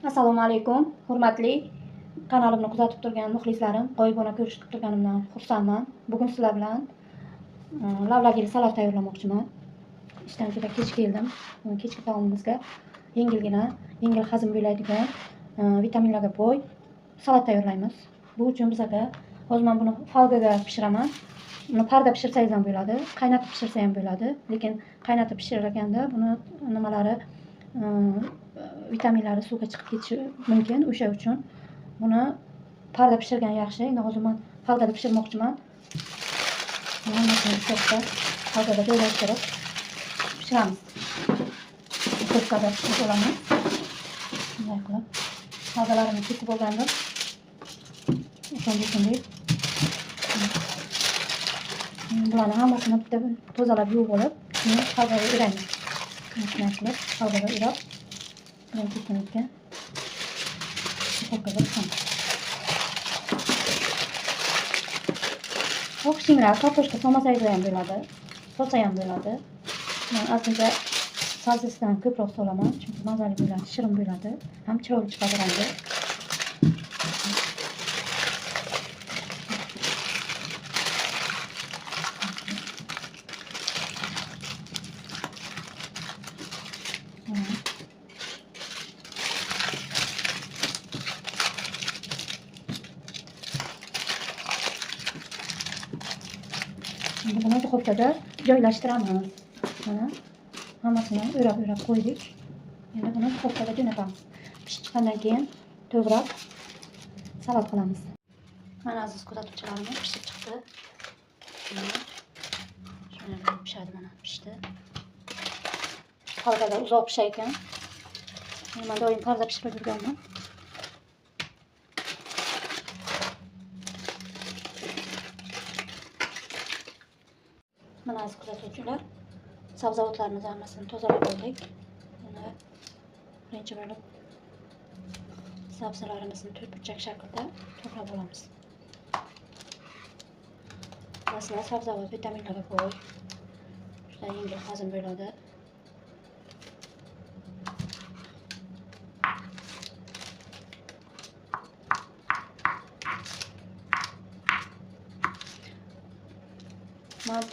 Assalomu alaykum, hurmatli kanalimni kuzatib turgan muxlislarim, g'oyibona ko'rishib turganimdan xursandman. Bugun sizlar bilan lavlagili salat tayyorlamoqchiman. Ishdan juda kech keldim. Kechki taomimizga yengilgina, yengil hazm bo'ladigan, vitaminlarga boy salat tayyorlaymiz. Bu uchun bizga hozir men buni folgaga pishiraman. Buni parda pishirsangiz ham bo'ladi, qaynatib pishirsa ham bo'ladi. Lekin qaynatib pishirilganda buni nimalari vitaminlari suvga chiqib ketishi mumkin. O'sha uchun buni parda pishirgan yaxshi. Endi hozir men folgada pishirmoqchiman. Hammasini uchta folgada joylashtirib pishiramiz. Duxovkada pishirib olamiz. Bunday qilib folgalarimni kesib olgandim. Oson bo'lsin deb. Bularni hammasini bitta tozalab yuvib olib, keyin folgaga o'raymiz. Shunday qilib folgaga o'rab, birin-ketin duxovkaga pishiramiz. Xohishinglar kartoshka solmasangiz ham bo'ladi, solsa ham bo'ladi. Men ozgincha sabzisidan ko'proq solaman, chunki mazali bo'ladi, shirin bo'ladi, ham chiroyli chiqadi rangi. Endi buni duxovkada joylashtiramiz. Mana hammasini o'rab-o'rab qo'ydik. Endi buni duxovkaga jo'natamiz. Pishib chiqqandan keyin to'g'rab salat qilamiz. Mana aziz kuzatuvchilarimiz pishib chiqdi. Shunday qilib pishadi, mana pishdi. Folgada uzoq pishar ekan. Men doim parda pishirib yurganman. Mana aziz kuzatuvchilar, sabzavotlarimizni hammasini tozalab oldik. Buni birinchi bo'lib sabzilarimizni to'rtburchak shaklda to'g'rab olamiz. Masalan, sabzavot vitaminlarga boy, juda yengil hazm bo'ladi. Men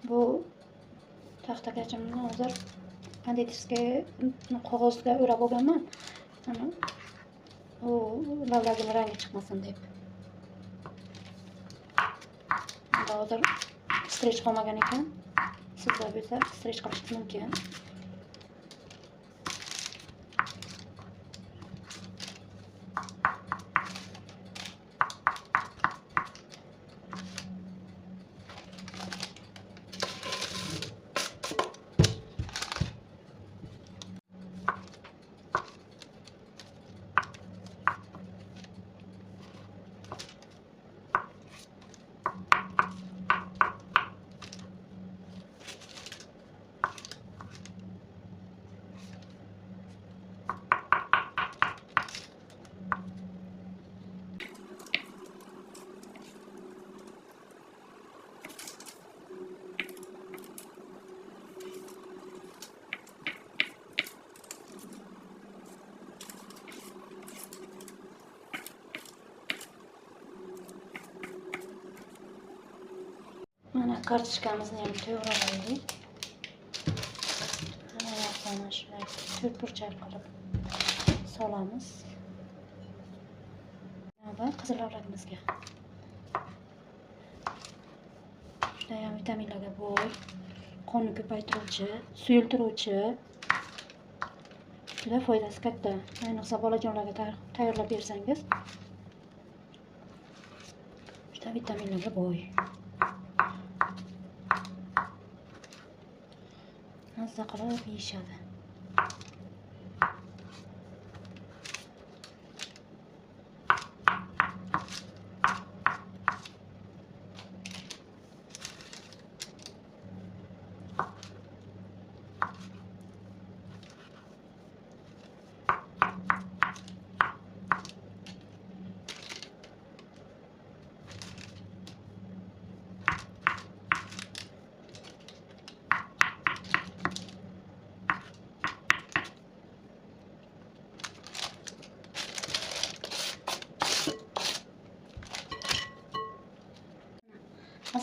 bu taxtakachimni hozir konditerskiy qog'ozga o'rab olganman. Mana u lavlagini rangi chiqmasin deb. Endi hozir strech qolmagan ekan. Sizlar bo'lsa strech qilishingiz mumkin. Mana kartoshkamizni ham to'g'rab oldik. Mana shunday to'rtburchak qilib solamiz. Navbat qizil lavlagimizga. Juda ham vitaminlarga boy, qonni ko'paytiruvchi, suyultiruvchi, juda foydasi katta. Ayniqsa bolajonlarga tayyorlab bersangiz, juda vitaminlarga boy. Mazza qilib yeyishadi.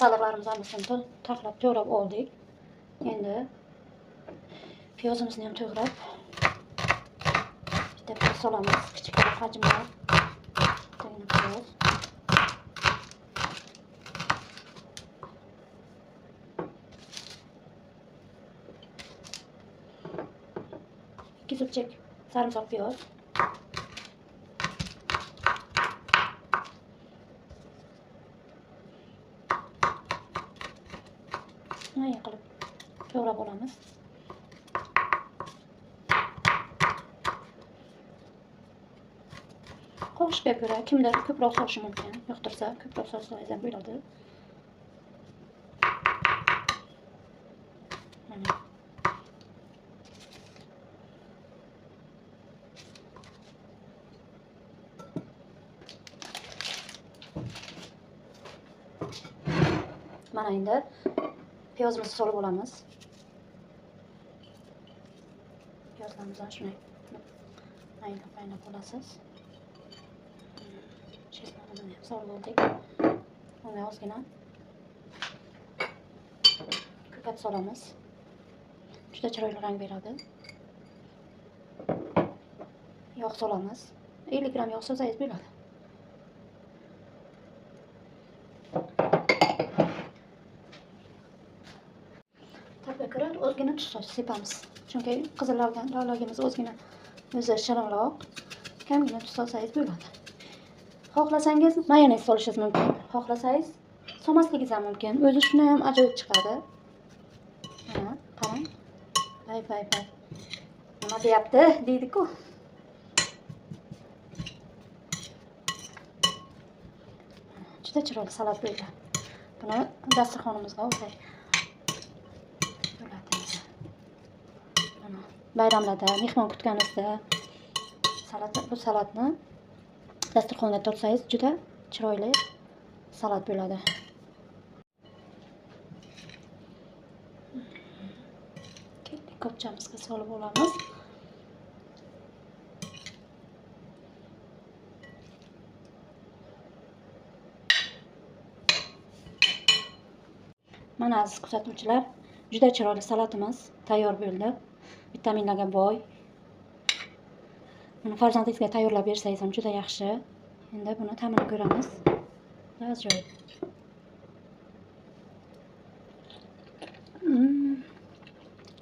Masalliqlarimizni hammasini taxlab to'g'rab oldik. Endi piyozimizni ham to'g'rab bitta piyoz solamiz, kichikroq hajmda. Bittagina piyoz. 2 zubchak sarimsoq piyoz. Mayin qilib to'g'rab olamiz. Xohishga ko'ra kimdir ko'proq solishi mumkin, yoqtirsa ko'proq solsangiz ham bo'ladi. Mana. Mana endi piyozimizni solib olamiz. Piyozlarimizni shunday maynab olasiz. Chesnog'imizni ham solib oldik. Unga ozgina ko'kat solamiz. Juda chiroyli rang beradi. Yog' solamiz. 50 gram yog' solsangiz bo'ladi. Tabga ko'ra ozgina tuz sepamiz. Chunki qizil lavlagimiz ozgina o'zi shirinroq. Kamgina tuz solsangiz bo'ladi. Xohlasangiz mayonez solishingiz mumkin. Xohlasangiz solmasligingiz ham mumkin. O'zi shuni ham ajoyib chiqadi. Mana qarang. Vay vay vay. Nima deyapti deydi-ku. Juda chiroyli salat bo'ldi. Buni dasturxonimizga olsak bo'ladi. Mana bayramlarda, mehmon kutganingizda bu salatni dasturxonga tortsangiz juda chiroyli salat bo'ladi. Kopchamizga solib olamiz. Mana aziz kuzatuvchilar, juda chiroyli salatimiz tayyor bo'ldi. Vitaminlarga boy. Buni farzandingizga tayyorlab bersangiz ham juda yaxshi. Endi buni ta'mini ko'ramiz. Ajoyib.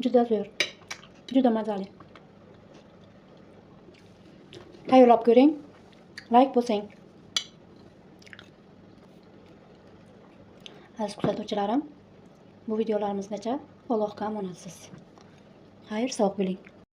Juda zo'r. Juda mazali. Tayyorlab ko'ring. Like bosing. Aziz kuzatuvchilarim, bu videolarimizgacha Allohga omonatsiz. Xayr, sog' bo'ling.